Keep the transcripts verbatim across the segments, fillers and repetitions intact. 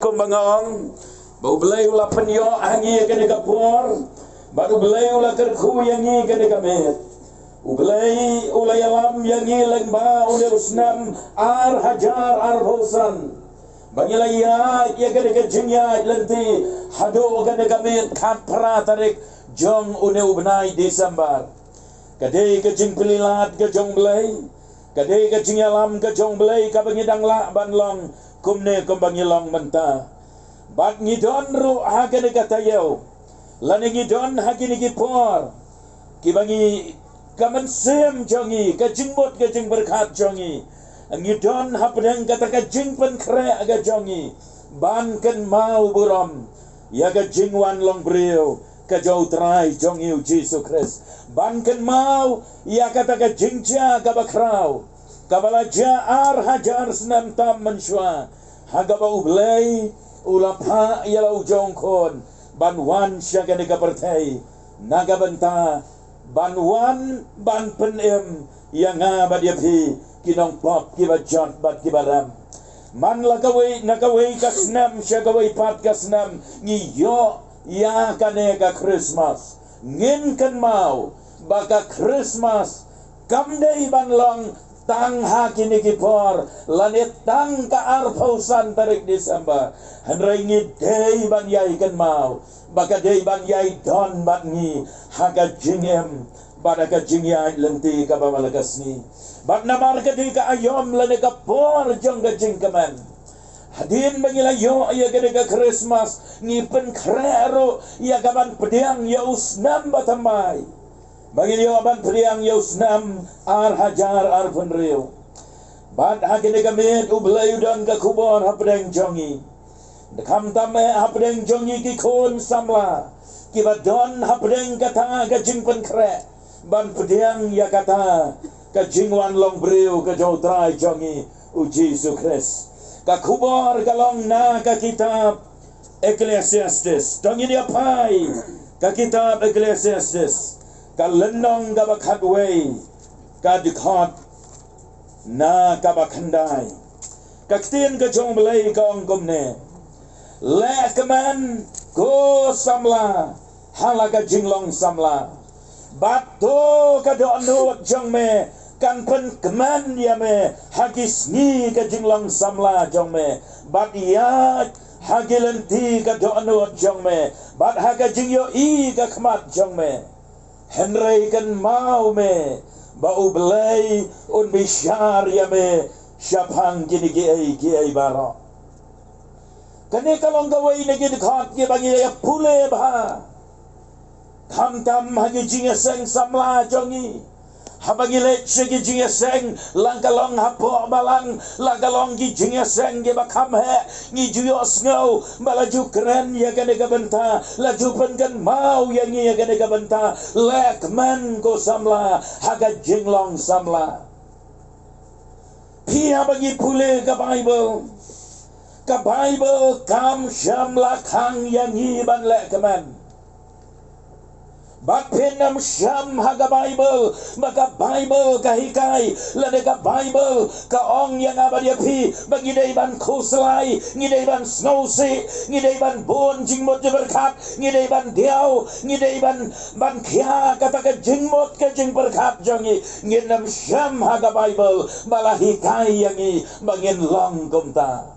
Kumba nga ong ba U Blei u la pynïoh ha ngi ïa kane ka por, bad U Blei u la kyrkhu ïa ngi kane ka miet. U Blei u la ïalam ïa ngi lyngba une u snem ar hajar arphew san, ba ngi la ïaid ïa kane ka jingïaid lynti haduh kane ka miet khatphra tarik jong une u bnai December. Ka dei ka jingpyllait ka jong U Blei, ka dei ka jingïalam ka jong U Blei kaba ngi dang lah ban long kumne kumba ngi long mynta. Bad ngi don ruh ha kane ka taïew, lane ngi don ha kine ki por kiba ngi, ka mynsiem jong ngi, ka jingmut ka jingpyrkhat jong ngi, ngi don hapdeng kata ka jingpynkhreh ka jong ngi ban kynmaw burom ïa ka jingwan long briew ka jong U Trai jong ngi U Jisu Khrist, ban kynmaw ïa kata ka jingjia kaba khraw kaba la jia ar hajar snem tam mynshuwa, ha kaba U Blei u la phah ïa la u jong U Khun ban wan sha kane ka pyrthei na ka bynta ban wan ban pynim ïa nga bad ïa phi ki nongpop kiba jot bad kiba rem. Man la kawei na kawei ka snem sha kawei pat ka snem ngi ïoh ïa kane ka Christmas. Ngin kynmaw ba ka Christmas kam dei ban long tang ha kine ki por lane tang ka arphew san tarik December. Hynrei ngi dei ban ïai kynmaw ba ka dei ban ïai don bad ngi ha ka jingim bad ha ka jingïaid lynti kaba man la ka sngi. Bad namar ka dei ka aïom lane ka por jong ka jingkmen, hadien ba ngi la ïoh ïa kane ka Christmas, ngi pynkhreh ruh ïa ka ban pdiang ïa u snem bathymmai, ba ngi ïoh ban pdiang ïa u snem ar hajar arphew hynriew. Bad ha kane ka miet U Blei u don ka khubor hapdeng jong ngi. Khamtam eh hapdeng jong ngi ki khun samla kiba don hapdeng kata ka jingpynkhreh ban pdiang ïa kata ka jingwan long briew ka jong U Trai jong ngi U Jisu Khrist. Ka khubor ka long na ka kitab Ecclesiastes. To ngin ïa phai ka kitab Ecclesiastes, ka lynnong kaba khatwei, ka dkhot na kaba khyndai. Ka ktien ka jong U Blei ka ong kumne: Leh kmen ko samla ha la ka jinglong samla, bad to ka dohnud jong me kan pynkmen ïa me ha ki sngi ka jinglong samla jong me, bad ïaid ha ki lynti ka dohnud jong me, bad ha ka jingïohi ka khmat jong me. Hynrei kynmaw me ba U Blei un bishar ïa me shaphang kine kiei kiei baroh. Kane ka long kawei na ki dkhot kiba ngi ïa pule bha, khamtam ha ki jingïaseng samla jong ngi. Haba ngi leit sha ki jingïaseng, la ka long hapoh balang, la ka long ki jingïaseng kiba kham heh, ngi ju ïohsngew ba la ju kren ïa kane ka bynta, la ju pynkynmaw ïa ngi ïa kane ka bynta: Leh kmen ko samla ha ka jinglong samla. Phi, haba ngi pule ka Baibl, ka Baibl kam shym la khang ïa ngi ban leh kmen. Bad phin ym shem ha ka Baibl ba ka Baibl ka hikai, lane ka Baibl ka ong ïa nga bad ïa phi ba ngi dei ban khuslai, ngi dei ban sngewsih, ngi dei ban bun jingmut jingpyrkhat, ngi dei ban diaw, ngi dei ban, ban khia kata ka jingmut ka jingpyrkhat jong ngi. Ngin ym shem ha ka Baibl ba la hikai ïa ngi ba ngin long kumta.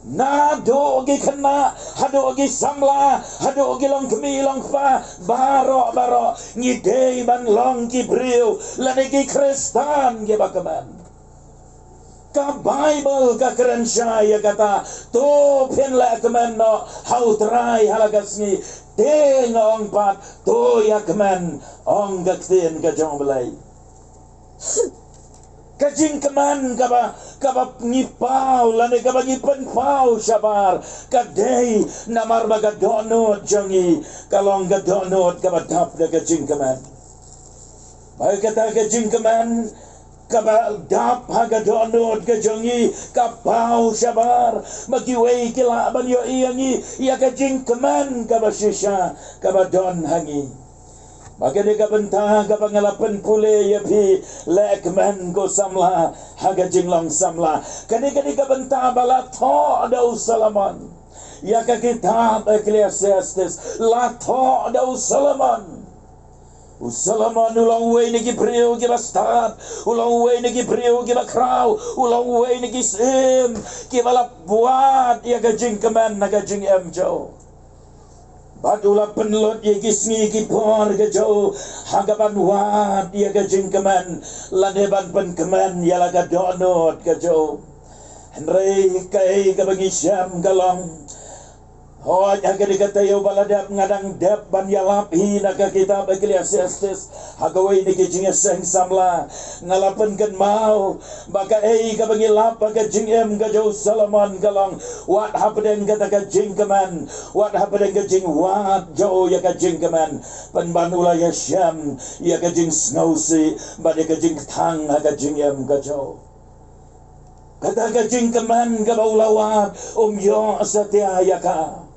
Naduh ki khynnah haduh ki samla, haduh ki longkmie longkpa, baroh baroh ngi dei ban long ki briew lane ki Khristan kiba kmen. Ka Baibl ka kren shai ïa kata: To phin leh kmen noh ha U Trai ha la ka sngi. Te nga ong pat, to ïa kmen, ong ka ktien ka jong U Blei. Ka jingkmen kaba, kaba ngi paw lane kaba ngi pynpaw shabar ka dei namar ba ka dohnud jong ngi ka long ka dohnud kaba dap da ka jingkmen. Ba kata ka jingkmen kaba dap ha ka dohnud ka jong ngi ka paw shabar ba kiwei ki lah ban ïohi ïa ngi ïa ka jingkmen kaba shisha kaba don ha ngi. Ba kane ka bynta kaba nga la pynpule ïa phi, leh kmen ko samla ha ka jinglong samla. Kane, kane ka bynta ba la thoh da u Solomon ïa ka kitab Ecclesiastes, la thoh da u Solomon. U Solomon u long uwei na ki briew kiba stad, u long uwei na ki briew kiba khraw, u long uwei na ki syiem kiba la wad ïa ka jingkmen ha ka jingim jong u. Bad u la pynlut ïa ki sngi ki por ka jong u ha kaban wad ïa ka jingkmen lane ban pynkmen ïa la ka dohnud ka jong u. Hynrei kaei kaba ngi shem ka long, hooid, ha kane ka taïew ba la dep nga dang dep ban ïalap hi na ka kitab Ecclesiastes ha kawei na ki jingïaseng samla. Nga la pynkynmaw ba kaei kaba ngi lap ha ka jingim ka jong u Solomon ka long, wat hapdeng kata ka jingkmen, wat hapdeng ka jingwad jong u ïa ka jingkmen, pynban u la ïashem ïa ka jingsngewsih bad ïa ka jingkthang ha ka jingim ka jong u. Kata ka jingkmen kaba u la wad, um ïoh satia ïa ka.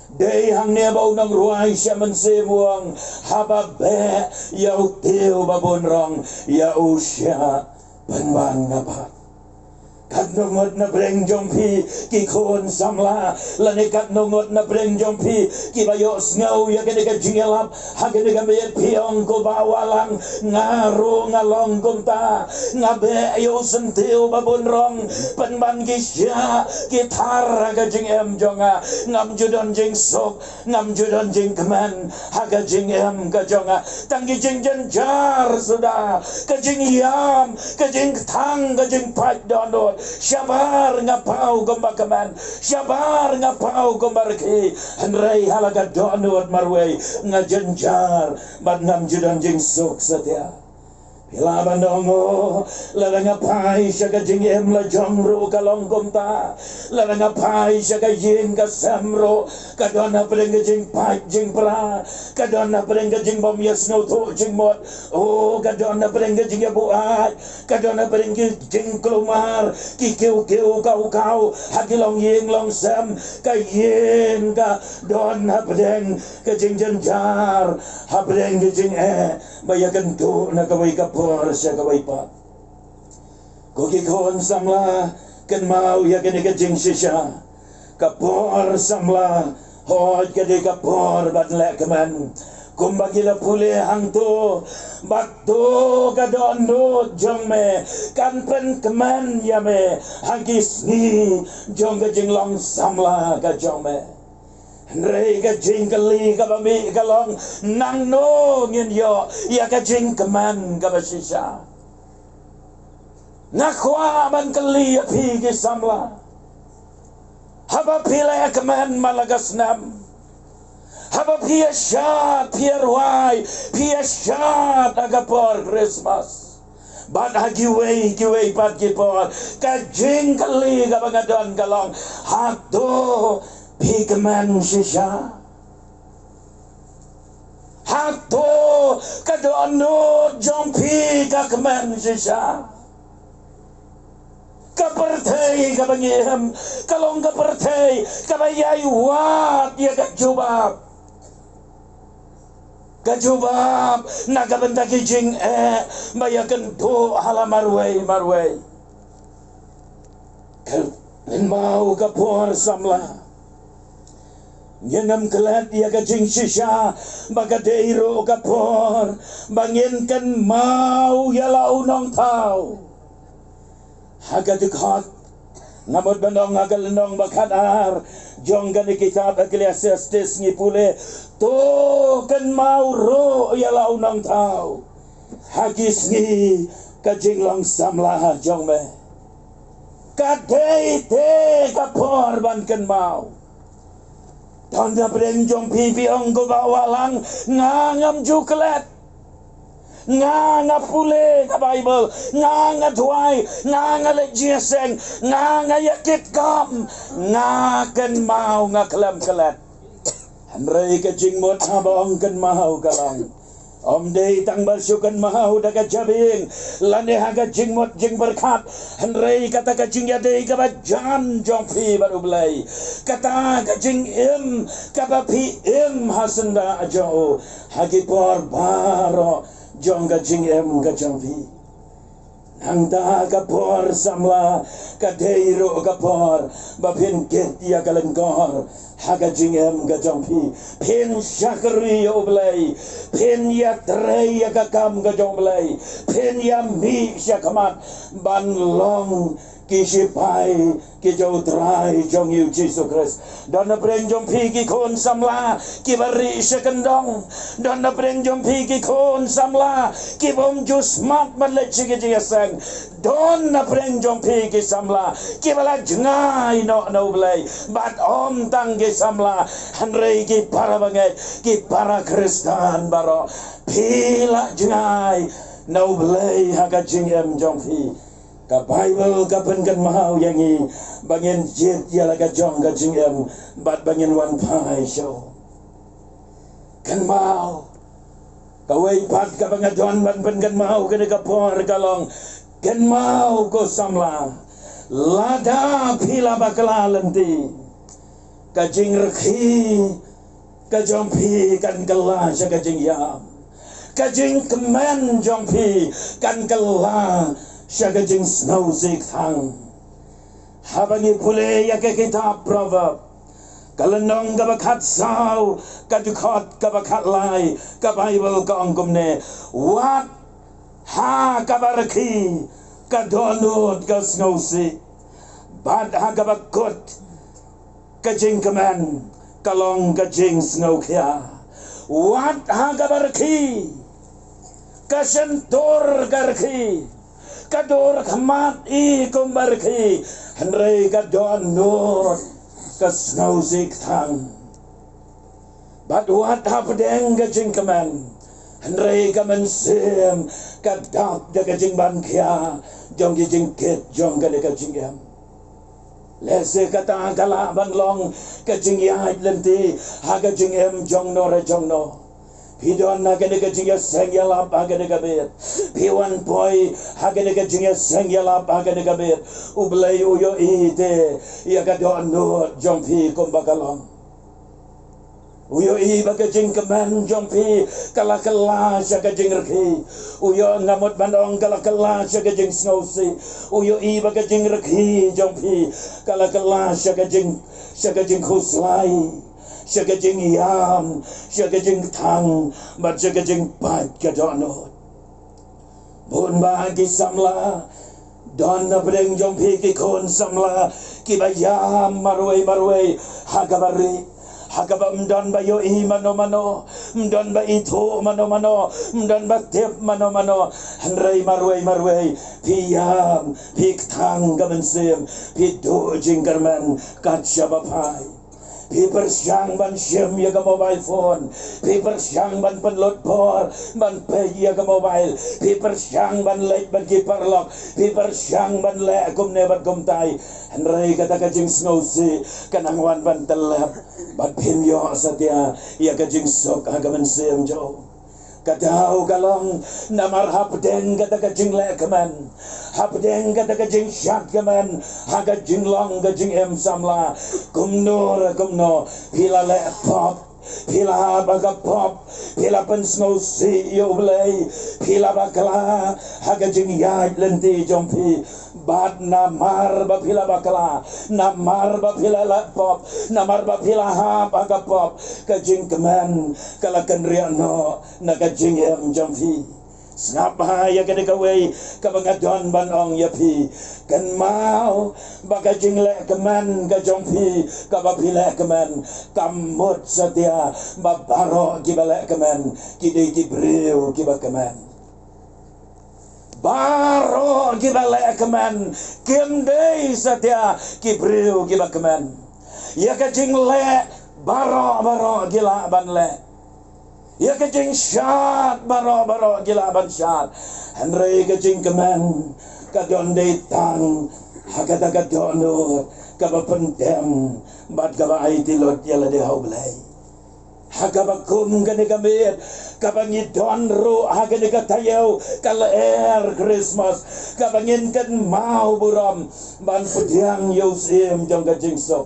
Dei hangne ba u nongrwai Shah Mynsiem u ong, haba beh ïa u tiew ba bun rong, ïa u shah pynban nga pat. Katno ngut na pdeng jong phi ki khun samla, lane katno ngut na pdeng jong phi kiba ïohsngew ïa kane ka jingïalap ha kane ka miet, phi ong, ko Bah Wahlang, nga ruh nga long kumta. Nga beh ïa u syntiew ba bun rong, pynban ki shah ki thar ha ka jingim jong nga. Ngam ju don jingsuk, ngam ju don jingkmen ha ka jingim ka jong nga. Tang ki jingjynjar suda, ka jingïam, ka jingkthang, ka jingpait dohnud. Shabar nga paw kumba kmen, shabar nga paw kumba rkhie. Hynrei ha la ka dohnud marwei nga jynjar bad ngam ju don jingsuk satia. Phi lah ban ong, oh, lada nga phai sha ka jingim la jong ruh ka long kumta. Lada nga phai sha ka ïing ka sem ruh ka don hapdeng ka jingpait jingpra, ka don hapdeng ka jingbym ïasngewthuh jingmut. Oh, ka don hapdeng ka jingïabuaid, ka don hapdeng ka jingkulmar, ki kiew kiew kaw kaw ha ki longïing longsem. Ka ïing ka don hapdeng ka jingjynjar, hapdeng ka jingeh ba ïakynduh na kawei ka por sha kawei pat. Ko ki khun samla, kynmaw ïa kane ka jingshisha. Ka por samla, hooid, ka dei ka por ban leh kmen. Kumba ki la pule hangto, ba to ka dohnud jong me kan pynkmen ïa me ha ki sngi jong ka jinglong samla ka jong me. Hynrei ka jingkylli kaba mih ka long, nangno ngin ïoh ïa ka jingkmen kaba shisha? Nga kwah ban kylli ïa phi ki samla. Haba phi leh kmen man la ka snem, haba phi ïashad, phi ïarwai, phi ïashad ha ka por Christmas, bad ha kiwei kiwei pat ki por, ka jingkylli kaba nga don ka long, hato phi kmen shisha? Hato ka dohnud jong phi ka kmen shisha? Ka pyrthei kaba ngi im ka long ka pyrthei kaba ïai wad ïa ka jubab. Ka jubab na ka bynta ki jingeh ba ïakynduh ha la marwei marwei. Kynmaw ka por samla. Ngin ym klet ïa ka jingshisha ba ka dei ruh ka por ba ngin kynmaw ïa la u nongthaw. Ha ka dkhot, nga mut ban ong ha ka lynnong ba khatar jong kane kitab Ecclesiastes ngi pule, to kynmaw ruh ïa la u nongthaw ha ki sngi ka jinglong samla jong me. Ka dei te ka por ban kynmaw. Don na pdeng jong phi phi ong, ko Bah Wahlang, nga ngam ju klet. Nga nga pule ka Baibl, nga nga duwai, nga nga leit jingïaseng, nga nga ïakit kam, nga kynmaw, nga khlem klet. Hynrei ka jingmut haba ong kynmaw ka long, Ym dei tang ban shu kynmaw da ka jabieng lane ha ka jingmut jingpyrkhat, hynrei kata ka jingïadei kaba jan jong phi bad U Blei, kata ka jingim kaba phi im ha syndah jong u ha ki por baroh jong ka jingim ka jong phi. Nangta ka por samla ka dei ruh ka por ba phin kit ïa ka lyngkor ha ka jingim ka jong phi. Phin shakri ïa U Blei, phin ïatrei ïa ka kam ka jong U Blei, phin ïamih shakhmat ban long ki shipai ki jong U Trai jong ngi U Jisu Khrist. Don na pdeng jong phi ki khun samla kiba rieh sha kyndong. Don na pdeng jong phi ki khun samla ki bym ju smat ban leit sha ki jingïaseng. Don na pdeng jong phi ki samla kiba la jngai noh na U Blei. Bad ym tang ki samla, hynrei ki para bangeit, ki para Khristan baroh, phi la jngai na U Blei ha ka jingim jong phi. Ka Baibl ka pynkynmaw ïa ngi ba ngin jied ïa la ka jong ka jingim bad ba ngin wan phai sha u. Kynmaw, kawei pat kaba nga don ban pynkynmaw kane ka por ka long, kynmaw ko samla, lada phi la bakla lynti, ka jingrkhie ka jong phi kan kylla sha ka jingïam. Ka jingkmen jong phi kan kylla sha ka jingsngewsih kthang. Haba ngi pule ïa ka kitab Proverb, ka lynnong kaba khatsaw, ka dkhot kaba khatlai, ka Baibl ka ong kumne: Wat ha kaba rkhie ka dohnud ka sngewsih, bad ha kaba kut ka jingkmen ka long ka jingsngewkhia. Wat ha kaba rkhie ka shyntur ka rkhie, ka dur khmat i kumba rkhie, hynrei ka dohnud ka sngewsih kthang. Bad wat hapdeng ka jingkmen, hynrei ka mynsiem ka dap da ka jingbankhia jong ki jingkit jong kane ka jingim. Lehse kata ka lah ban long ka jingïaid lynti ha ka jingim jong no re jong no. Phi don ha kane ka jingïaseng ïalap ha kane ka miet. Phi wan poi ha kane ka jingïaseng ïalap ha kane ka miet. U Blei u ïohi te ïa ka dohnud jong phi kumba ka long. U ïohi ba ka jingkmen jong phi ka la kylla sha ka jingrkhie. U ïoh, nga mut ban ong, ka la kylla sha ka jingsngewsih. U ïohi ba ka jingrkhie jong phi ka la kylla sha ka jing, sha ka jingkhuslai, sha ka jingïam, sha ka jingkthang, bad sha ka jingpait ka dohnud. Bun bah ki samla, don na pdeng jong phi ki khun samla kiba ïam marwei marwei ha kaba rieh, ha kaba ym don ba ïohi mano mano, ym don ba ithuh mano mano, ym don ba tip mano mano. Hynrei marwei marwei phi ïam, phi kthang ka mynsiem, phi duh jingkyrmen kat shaba phai. Phi pyrshang ban shim ïa ka mobile phone. Phi pyrshang ban pynlut bor ban peit ïa ka mobile. Phi pyrshang ban leit bad ki paralok. Phi pyrshang ban leh kumne bad kumtai. Hynrei kata ka jingsngewsih ka nang wan ban tyllep bad phim ïoh satia ïa ka jingsuk ha ka mynsiem jong. Ka daw ka long namar hapdeng kata ka jinglehkmen, hapdeng kata ka jingshad kmen ha ka jinglong ka jingim samla, kumno re kumno phi la leh pop, phi la hap ha ka pop, phi la pynsngewsih ïa U Blei, phi la bakla ha ka jingïaid lynti jong phi. Bad namar ba phi la bakla, namar ba phi la leh pop, namar ba phi la hap ha ka pop, ka jingkmen ka la kynriah noh na ka jingim jong phi. Sngap bha ïa kane kawei kaba nga don ban ong ïa phi. Kynmaw ba ka jinglehkmen ka jong phi kaba phi lehkmen, kam mut satia ba baroh kiba lehkmen ki dei ki briew kiba kmen. Baroh kiba lehkmen kim dei satia ki briew kiba kmen. Ïa ka jingleh baroh baroh ki lah ban leh. Ïa ka jingshad baroh baroh ki lah ban shad. Hynrei ka jingkmen ka don dei tang ha kata ka dohnud kaba pyndem bad kaba aiti lut ïa lade ha U Blei. Ha kaba kum kane ka miet, kaba ngi don ruh ha kane ka taïew ka lyer Christmas, kaba ngin kynmaw burom ban pdiang ïa u syiem jong ka jingsuk.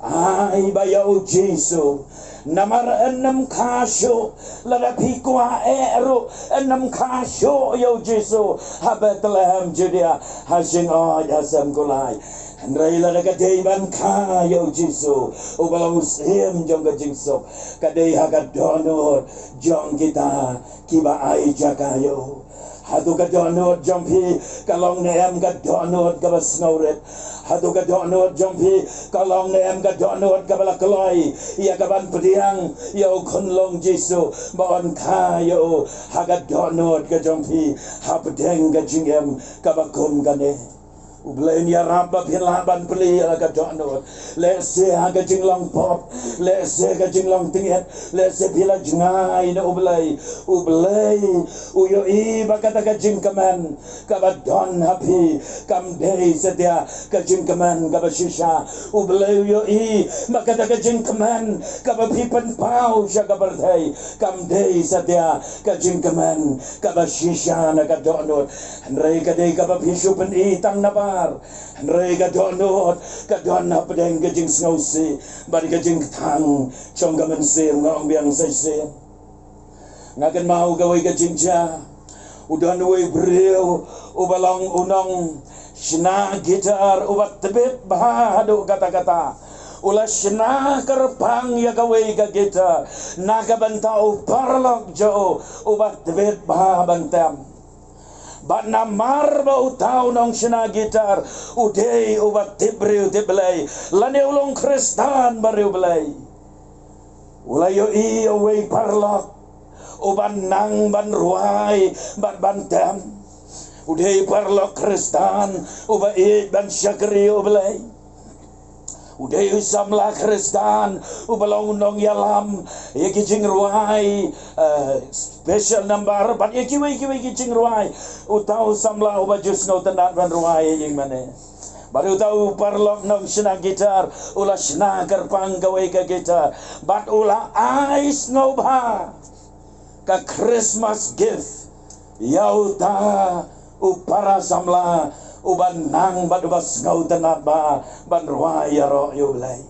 Ai ba ïa u Jisu, namar yn ym kha shuh, lada phi kwah eh ruh yn ym kha shuh ïa u Jisu ha Bethlehem Judea, ha jingoid ha sem kulai. Hynrei lada ka dei ban kha ïa u Jisu, uba long u syiem jong ka jingsuk, ka dei ha ka dohnud jong kita kiba ai jaka ïa u. Hato ka dohnud jong phi ka long ne em ka dohnud kaba sngewrit? Hato ka dohnud jong phi ka long ne em ka dohnud kaba la kloi ïa kaban pdiang ïa u khunlung Jisu, ba yn kha ïa u ha ka dohnud ka jong phi hapdeng ka jingim kaba kum kane? U Blei un ïarap ba phin lah ban plie ïa la ka dohnud. Lehse ha ka jinglong pop, lehse ka jinglong tyngeh, lehse phi la jngai na U Blei. U Blei u ïohi ba kata ka jingkmen kaba don ha phi kam dei satia ka jingkmen kaba shisha. U Blei u ïohi ba kata ka jingkmen kaba phi pynpaw sha ka pyrthei kam dei satia ka jingkmen kaba shisha na ka dohnud. Hynrei ka dei kaba phi shu pyni tang nabar. Hynrei ka dohnud ka don hapdeng ka jingsngewsih bad ka jingthang jong ka mynsiem, nga ong biang sa shisien. Nga kynmaw kawei ka jingjia, u don uwei u briew uba long u nongshna guitar uba tbit bha haduh katta katta. U la shna kyrpang ïa kawei ka guitar na ka bynta u paralok jong u uba tbit bha ban tem. Bad namar ba uta u nongshna guitar u dei uba tip briew tip Blei, lane u long Khristan ba riewblei, u la ïohi ïa uwei u paralok uba nang ban rwai bad ban tem. U dei u paralok Khristan uba ïeit ban shakri ïa U Blei. U dei u samla Khristan uba long u nongïalam ïa ki jingrwai, eh, special number bad ïa kiwei kiwei ki jingrwai. Uta u samla uba ju sngewtynnat ban rwai ïa ïing mane. Bad uta u paralok nongshna guitar u la shna kyrpang kawei ka guitar bad u la ai sngewbha ka Christmas gift ïa uta u para samla uba nang bad uba sngewtynnat bha ban rwai ïaroh ïa U Blei.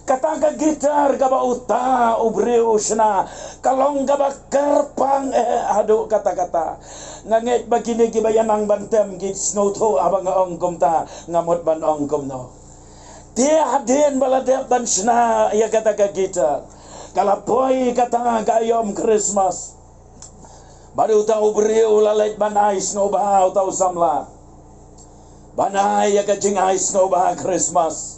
Kata ka guitar kaba uta u briew u shna ka long kaba kyrpang eh haduh katta katta. Nga ngeit ba kine kiba ïa nang ban tem ki sngewthuh haba nga ong kumta, nga mut ban ong kumno. Te hadien ba la dep ban shna ïa kata ka guitar, ka la poi kata ka aïom Christmas. Bad uta u briew u la leit ban ai sngewbha uta u samla ban ai ïa ka jingai sngewbha Christmas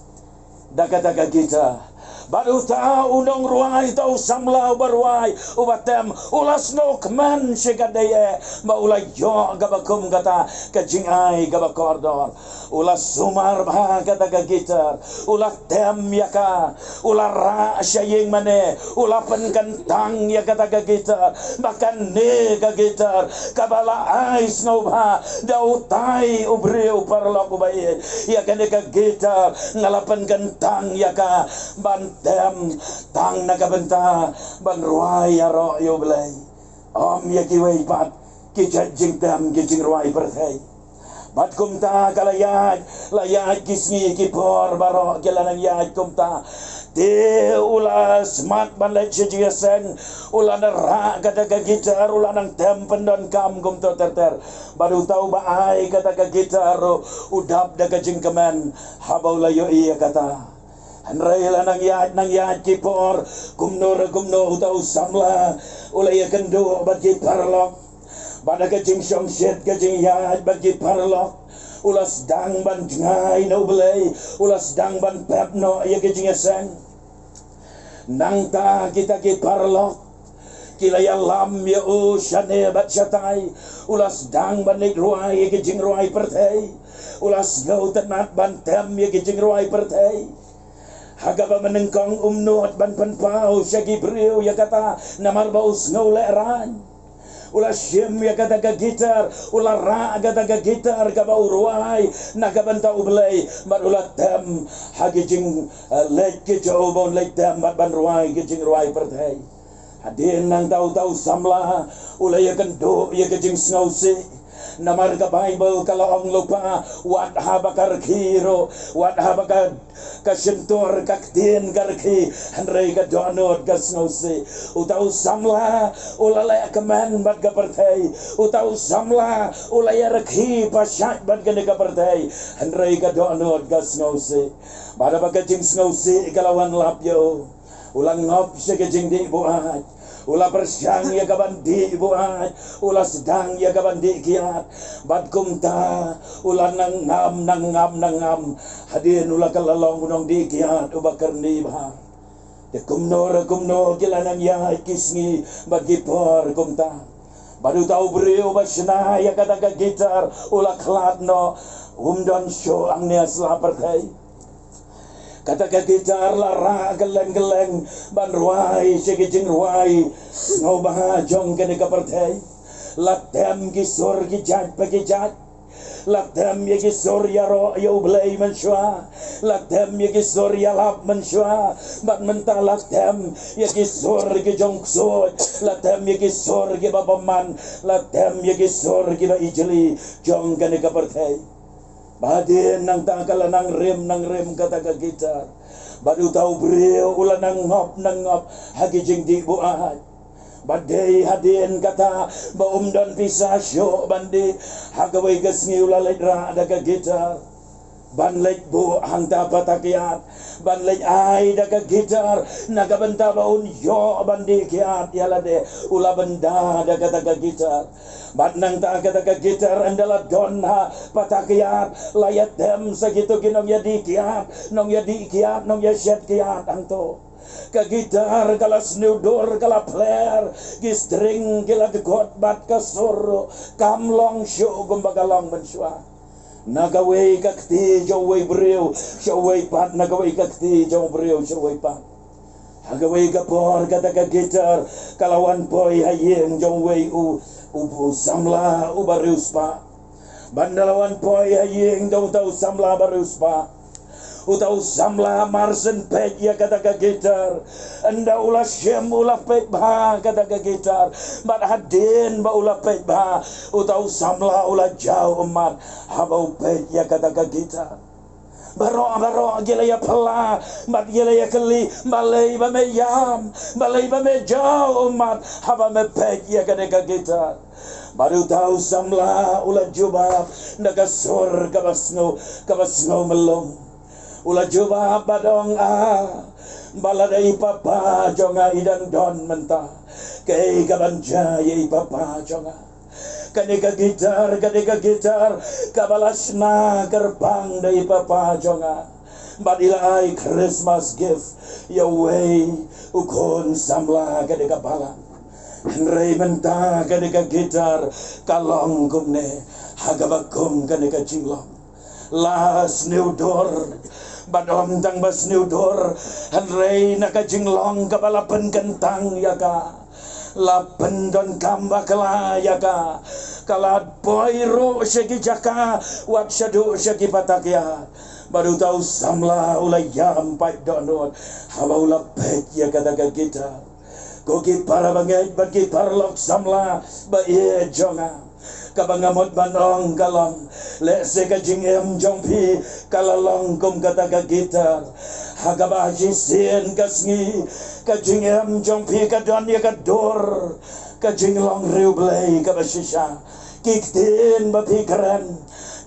da kata ka guitar. Bad uta u nongrwai, uta u samla uba rwai uba tem, u la sngewkmen shikatdei eh ba u la ïoh kaba kum kata ka jingai kaba kordor. U la sumar bha kata ka guitar, u la tem ïa ka, u la rah sha ïing mane, u la pynkyntang ïa kata ka guitar. Ba kane ka guitar kaba la ai sngewbha da utai u briew u paralok uba ïeit, ïa kane ka guitar nga la pynkyntang ïa ka ban tem tang na ka bynta ban rwai ïaroh ïa U Blei, ym ïa kiwei pat ki jait jingtem ki jingrwai pyrthei. Bad kumta ka la ïaid, la ïaid ki sngi ki por baroh ki la nang ïaid kumta. Te u la smat ban leit sha jingïaseng, u la nang rah kata ka guitar, u la nang tem pyndonkam kumta ter ter. Bad uta uba ai kata ka guitar ruh u dap da ka jingkmen haba u la ïohi ïa kata. Hynrei la nang ïaid nang ïaid ki por, kumno re kumno uta u samla u la ïakynduh bad ki paralok. Bad da ka jingshongshit ka jingïaid bad ki paralok, u la sdang ban jngai na U Blei, u la sdang ban pep noh ïa ka jingïaseng. Nangta kita ki paralok ki la ïalam ïa u shane bad shatai. U la sdang ban leit rwai ïa ki jingrwai pyrthei, u la sngewtynnat ban tem ïa ki jingrwai pyrthei. Ha kaba mynnyngkong um nud ban pynpaw sha ki briew ïa kata namar ba u sngewlehraiñ. U la shim ïa kata ka guitar, u la rah kata ka guitar kaba u rwai na ka bynta U Blei, bad u la tem ha ki jing, eh, leit ki jong u ba un leit tem bad ban rwai ki jingrwai pyrthei. Hadien nangta uta u samla u la ïakynduh ïa ka jingsngewsih. Namar ka Baibl ka la ong lypa, wat haba ka rkhie ruh, wat haba ka, ka shyntur ka ktien ka rkhie, hynrei ka dohnud ka sngewsih. Uta u samla u la lehkmen bad ka pyrthei. Uta u samla u la ïarkhie pashai bad kane ka pyrthei, hynrei ka dohnud ka sngewsih. Bad haba ka jingsngewsih ka la wan lap ïa u, u la ngop sha ka jingdih buaid. U la pyrshang ïa ka ban dih buaid. U la sdang ïa ka ban dih kiad. Bad kumta u la nang ngam, nang ngam, nang ngam. Hadien u la ka la long u nongdih kiad uba kyrni bha. Te kumno re kumno ki la nang ïaid ki sngi bad ki por kumta. Bad uta u briew ba shna ïa kata ka guitar u la khlad noh, um don shuh hangne ha sla pyrthei. Kata ka guitar la rah kylleng kylleng ban rwai sha ki jingrwai sngewbha jong kane ka pyrthei. La tem ki sur ki jait pa ki jait. La tem ïa ki sur ïaroh ïa U Blei mynshuwa. La tem ïa ki sur ïalap mynshuwa. Bad mynta la tem ïa ki sur ki jong ksuid. La tem ïa ki sur kiba bymman. La tem ïa ki sur kiba ijli jong kane ka pyrthei. Bad hadien nangta ka la nang rim, nang rim kata ka guitar. Bad uta u briew u la nang ngop, nang ngop ha ki jingdih buaid. Bad dei hadien kata ba um don pisa shuh ban dih, ha kawei ka sngi u la leit rah da ka guitar. Ban leit buh hangta ha pata kiad. Ban leit ai da ka guitar na ka bynta ba un ïoh ban dih kiad ïa lade. U la bynda da kata ka guitar. Bad nangta kata ka guitar ynda la don ha pata kiad, la ïatem sa kito ki nongïadih kiad, nongïadih kiad, nongïashet kiad hangto. Ka guitar ka la sniewdur, ka la pler, ki string ki la dkut bad ka sur ruh kam long shuh kumba ka long mynshuwa. Na kawei ka kti jong uwei u briew sha uwei pat, na kawei ka kti jong u briew sha uwei pat. Ha kawei ka por kata ka guitar ka la wan poi ha ïing jong uwei u, u, u samla uba riewspah. Bad ynda la wan poi ha ïing jong uta u samla ba riewspah, uta u samla mar shen peit ïa kata ka guitar. Ynda u la shim u la peit bha kata ka guitar. Bad hadien ba u la peit bha, uta u samla u la jaw ummat haba u peit ïa kata ka guitar. Baroh baroh ki la ïaphylla bad ki la ïakylli, balei ba me ïam, balei ba me jaw ummat haba me peit ïa kane ka guitar. Bad uta u samla u la jubab da ka sur kaba sngew, kaba sngew myllung. U la jubab bad ong, ah, ba lada i papa jong nga i dang don mynta, kaei kaban jia ïa i papa jong nga? Kane ka guitar, kane ka guitar kaba la shna kyrpang da i papa jong nga. Bad i la ai Christmas gift ïa uwei u khun samla kane ka balang. Hynrei mynta kane ka guitar ka long kumne ha kaba kum kane ka jinglong. La sniewdur, bad ym tang ba sniewdur, hynrei na ka jinglong kaba la pynkyntang ïa ka, la pyndonkam bakla ïa ka. Ka la poi ruh sha ki jaka, wat shaduh sha ki pata kiad. Bad uta u samla u la ïam paid dohnud haba u la peit ïa kata ka guitar. Ko ki para bangeit bad ki paralok samla ba ïeit jong nga, kaba nga mut ban ong ka long, lehse ka jingim jong phi ka la long kum kata ka guitar, ha kaba ha shisien ka sngi ka jingim jong phi ka don ïa ka dur ka jinglong riewblei kaba shisha. Ki ktien ba phi kren,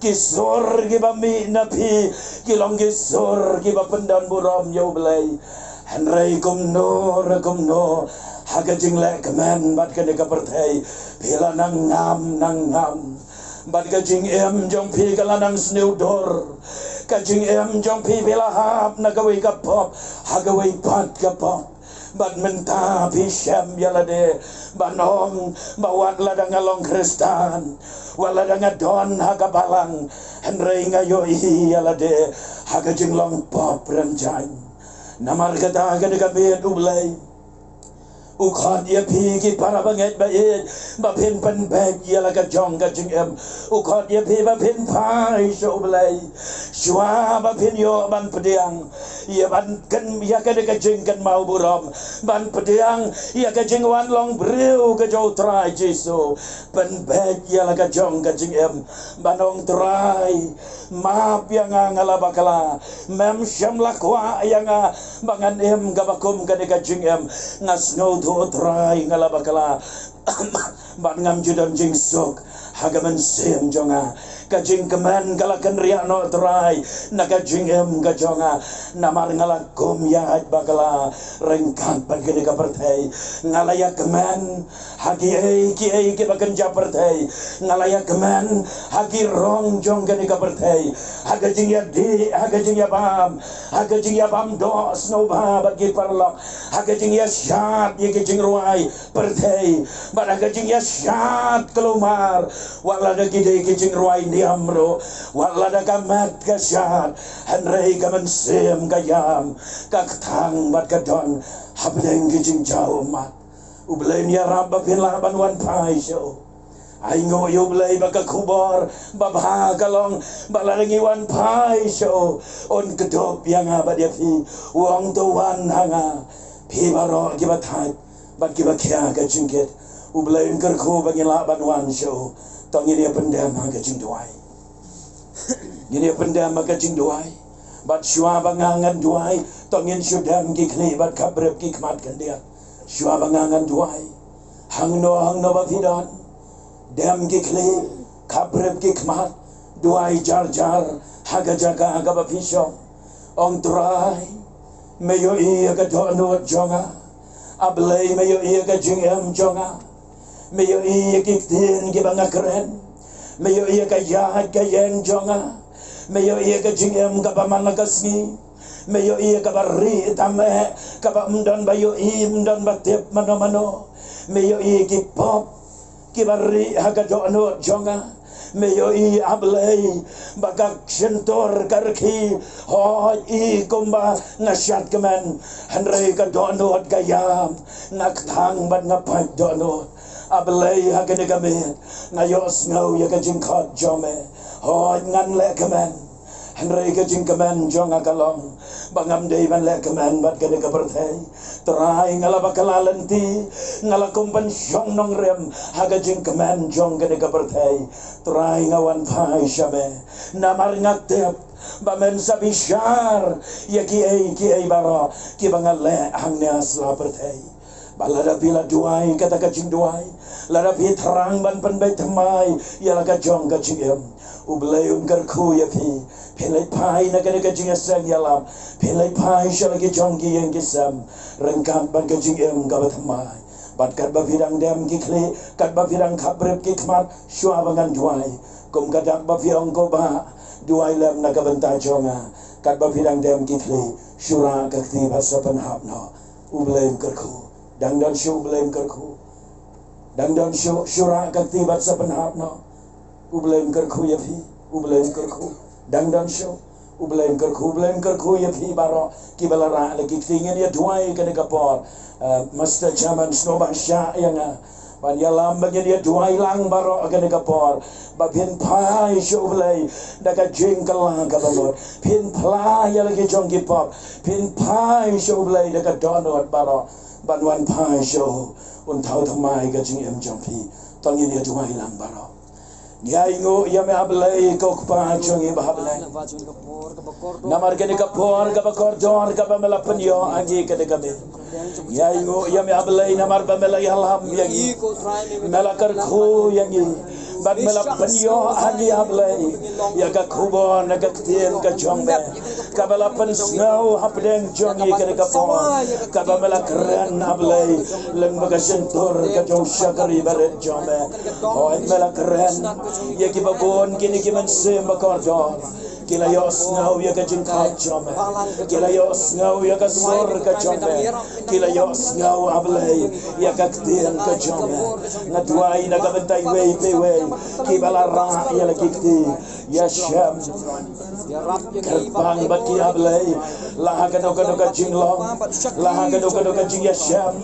ki sur kiba mih na phi, ki long ki sur kiba pyndonburom ïa U Blei. Hynrei kumno re kumno, ha ka jingleh kmen bad kane ka pyrthei, phi la nang ngam, nang ngam. Bad ka jingim jong phi ka la nang sniewdur. Ka jingim jong phi, phi la hap na kawei ka pop ha kawei pat ka pop. Bad mynta phi shem ïa lade ban ong ba wat lada nga long Khristan, wat lada nga don ha ka balang, hynrei nga ïohi ïa lade ha ka jinglong pop rynjang. Namar kata, kane ka miet U Blei U khot ïa phi ki para bangeit ba ïeit, ba phin pynbeit ïa la ka jong ka jingim. U khot ïa phi ba phin phai sha U Blei. Shuwa ba phin ïoh ban pdiang ïa ban kyn, ïa ka dei ka jingkynmaw burom, ban pdiang ïa ka jingwan long briew ka jong U Trai Jisu. Pynbeit ïa la ka jong ka jingim, ban ong, Trai, map ïa nga, nga la bakla. Mem shym la kwah ïa nga ba ngan im kaba kum kane ka jingim. Nga sngewthuh, Trai, nga la bakla. Bad ngam ju don jingsuk ha ka mynsiem jong nga. Ka jingkmen ka la kynriah noh, Trai, na ka jingim ka jong nga. Namar nga la kum ïaid bakla ryngkat bad kane ka pyrthei. Nga la ïakmen ha kiei kiei kiba kynja pyrthei. Nga la ïakmen ha ki rong jong kane ka pyrthei, ha ka jingïadih, ha ka jingïabam, ha ka jingïabam doh sngewbha bad ki paralok, ha ka jingïashad ïa ki jingrwai pyrthei, bad ha ka jingïashad kulmar, wat lada ki dei ki jingrwai niam ruh, wat lada ka met ka shad, hynrei ka mynsiem ka ïam, ka kthang bad ka don hapdeng ki jingjaw ummat. U Blei un ïarap ba phin lah ban wan phai sha u. Ai nguh ïa U Blei ba ka khubor babha ka long ba lada ngi wan phai sha u, un kdup ïa nga bad ïa phi. U ong, to wan ha nga, phi baroh kiba thait bad kiba khia ka jingkit. U Blei un kyrkhu ba ngin lah ban wan sha u. To ngin ïa pyndem ha ka jingduwai. Ngin ïa pyndem ha ka jingduwai. Bad shuwa ba nga ngan duwai, to ngin shu dem ki khlieh bad khapbrip ki khmat khyndiat. Shuwa ba nga ngan duwai, hangno hangno ba phi don, dem ki khlieh, khapbrip ki khmat, duwai jar jar ha ka jaka kaba phi shong. Ong, Trai, me ïohi ïa ka dohnud jong nga. A Blei, me ïohi ïa ka jingim jong nga. Me ïohi ïa ki ktien kiba nga kren. Me ïohi ïa ka ïaid ka ïeng jong nga. Me ïohi ïa ka jingim kaba man la ka sngi. Me ïohi ïa kaba rieh tam eh, kaba ym don ba ïohi, ym don ba tip mano mano. Me ïohi ïa ki pop kiba rieh ha ka dohnud jong nga. Me ïohi, A Blei, ba ka shyntur ka rkhie, hooid, i kumba nga shad kmen, hynrei ka dohnud ka ïam, nga kthang bad nga pait dohnud. A Blei, ha kane ka miet nga ïohsngew ïa ka jingkhot jong me. Hooid, ngan leh kmen, hynrei ka jingkmen jong nga ka long ba ngam dei ban leh kmen bad kane ka pyrthei. Trai, nga la bakla lynti, nga la kum ban shong nongrim ha ka jingkmen jong kane ka pyrthei. Trai, nga wan phai sha me, namar nga tip ba men sa bishar ïa kiei kiei baroh kiba nga leh hangne ha sla pyrthei. Ba lada phi la duwai kata ka jingduwai, lada phi thrang ban pynbeit thymmai ïa la ka jong ka jingim, U Blei un kyrkhu ïa phi. Phin leit phai na kane ka jingïaseng ïalam, phin leit phai sha la ki jong ki ïing ki sem, ryngkat bad ka jingim kaba thymmai. Bad katba phi dang dem ki khlieh, katba phi dang khapbrip ki khmat, shuwa ba ngan duwai, kum ka dak ba phi ong, ko Bah, duwai lem na ka bynta jong nga. Katba phi dang dem ki khlieh, shu rah ka kti bad sa pynhap noh. U Blei un kyrkhu. Dang don shuh, U Blei un kyrkhu. Dang don shuh, shu rah ka kti bad sa pynhap noh. U Blei un kyrkhu ïa phi. U Blei un kyrkhu. Dang don shuh. U Blei un kyrkhu, U Blei un kyrkhu ïa phi baroh kiba la rah la ki kti. Ngin ïa duwai kane ka por. Eh, Master Chairman, sngewbha shah ïa nga ban ïalam ba ngin ïa duwai lang baroh kane ka por, ba phin phai sha U Blei da ka jingkylla kaba mut. Phin phla ïa la ki jong ki pop. Phin phai sha U Blei da ka dohnud baroh, ban wan phai sha u, un thaw thymmai ka jingim jong phi. To ngin ïa duwai lang baroh. Ngi ainguh ïa me, A Blei, ko Kpa jong ngi ba ha bneng, namar kane ka por kaba kordor kaba me la pynïoh ha ngi kane ka miet. Ngi ainguh ïa me, A Blei, namar ba me la ïalam ïa ngi, me la kyrkhu ïa ngi, bad me la pynïoh ha ngi, A Blei, ïa ka khubor na ka ktien ka jong me, kaba la pynsngew hapdeng jong ngi kane ka por, kaba me la kren, A Blei, lyngba ka shyntur ka jong u shakri barit jong me. Hooid, me la kren ïa kiba bun kine ki mynsiem ba kordor. Ki la ïohsngew ïa ka jingkhot jong me. Ki la ïohsngew ïa ka sur ka jong me. Ki la ïohsngew, A Blei, ïa ka ktien ka jong me. Nga duwai na ka bynta iwei pa iwei kiba la rah ïa la ki kti. Ïashem kyrpang bad ki, A Blei, La ha kano kano ka jinglong, la ha kano kano ka jingïashem,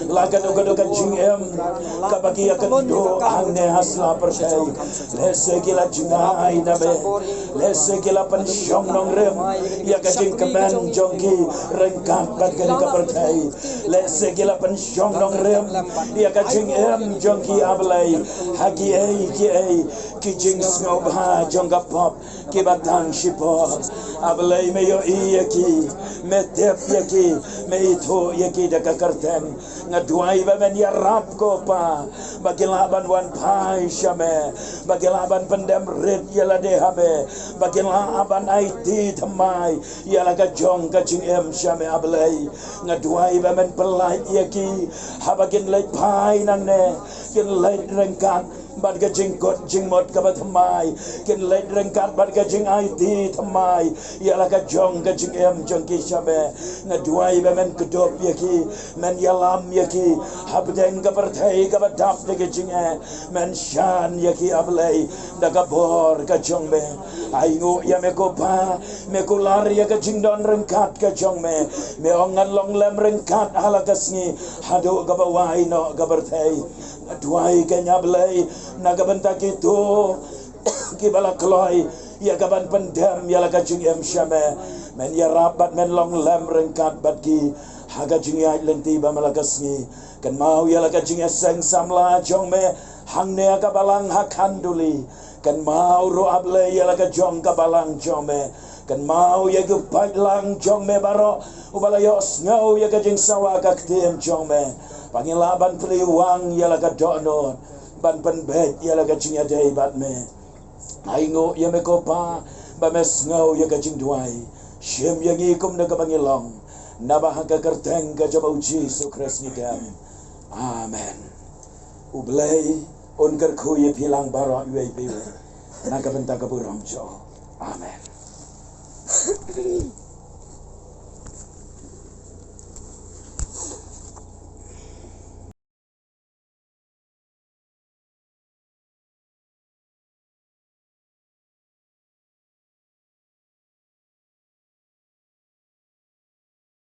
la ha kano kano ka jingim kaba ki ïakynduh hangne ha sla pyrthei. Lehse ki la jngai na me, lehse ki la pynshong nongrim ïa ka jingkmen jong ki ryngkat bad kane ka pyrthei. Lehse ki la pynshong nongrim ïa ka jingim jong ki, A Blei, ha kiei kiei ki jingsngewbha jong ka pop kiba tang shipor. A Blei, me ïohi ïa ki, me tip ïa ki, me ithuh ïa ki da ka kyrteng. Nga duwai ba men ïarap, ko Pa, ba ki lah ban wan phai sha me, ba ki lah ban pyndem rit ïa lade ha me, ba ki lah ban aiti thymmai ïa la ka jong ka jingim sha me, A Blei. Nga duwai ba men pynlait ïa ki haba kin leit phai nangne, kin leit ryngkat bad ka jingkut jingmut kaba thymmai, kin leit ryngkat bad ka jingaiti thymmai ïa la ka jong ka jingim jong ki sha me. Nga duwai ba men kdup ïa ki, men ïalam ïa ki hapdeng ka pyrthei kaba dap da ka jingeh. Men shan ïa ki, A Blei, da ka bor ka jong me. Ai nguh ïa me, ko Pa, me kular ïa ka jingdon ryngkat ka jong me. Me ong ngan long lem ryngkat ha la ka sngi haduh kaba wai noh ka pyrthei. Nga duwai keiñ, A Blei, na ka bynta kito kiba la kloi ïa ka ban pyndem ïa la ka jingim sha me. Men ïarap bad men long lem ryngkat bad ki ha ka jingïaid lynti ba man la ka sngi. Kynmaw ïa la ka jingïaseng samla jong me hangne ha ka balang ha Khanduli. Kynmaw ruh, A Blei, ïa la ka jong ka balang jong me. Kynmaw ïa ki paidlang jong me baroh uba la ïohsngew ïa ka jingsawa ka ktien jong me, ba ngin lah ban plie wang ïa la ka dohnud ban pynbeit ïa la ka jingïadei bad me. Ai nguh ïa me, ko Pa, ba me sngew ïa ka jingduwai. Shim ïa ngi kumno kaba ngi long, naba ha ka kyrteng ka jong U Jisu Khrist ngi dem. Amen. U Blei un kyrkhu ïa phi lang baroh, iwei pa iwei, na ka bynta ka burom jong u. Amen.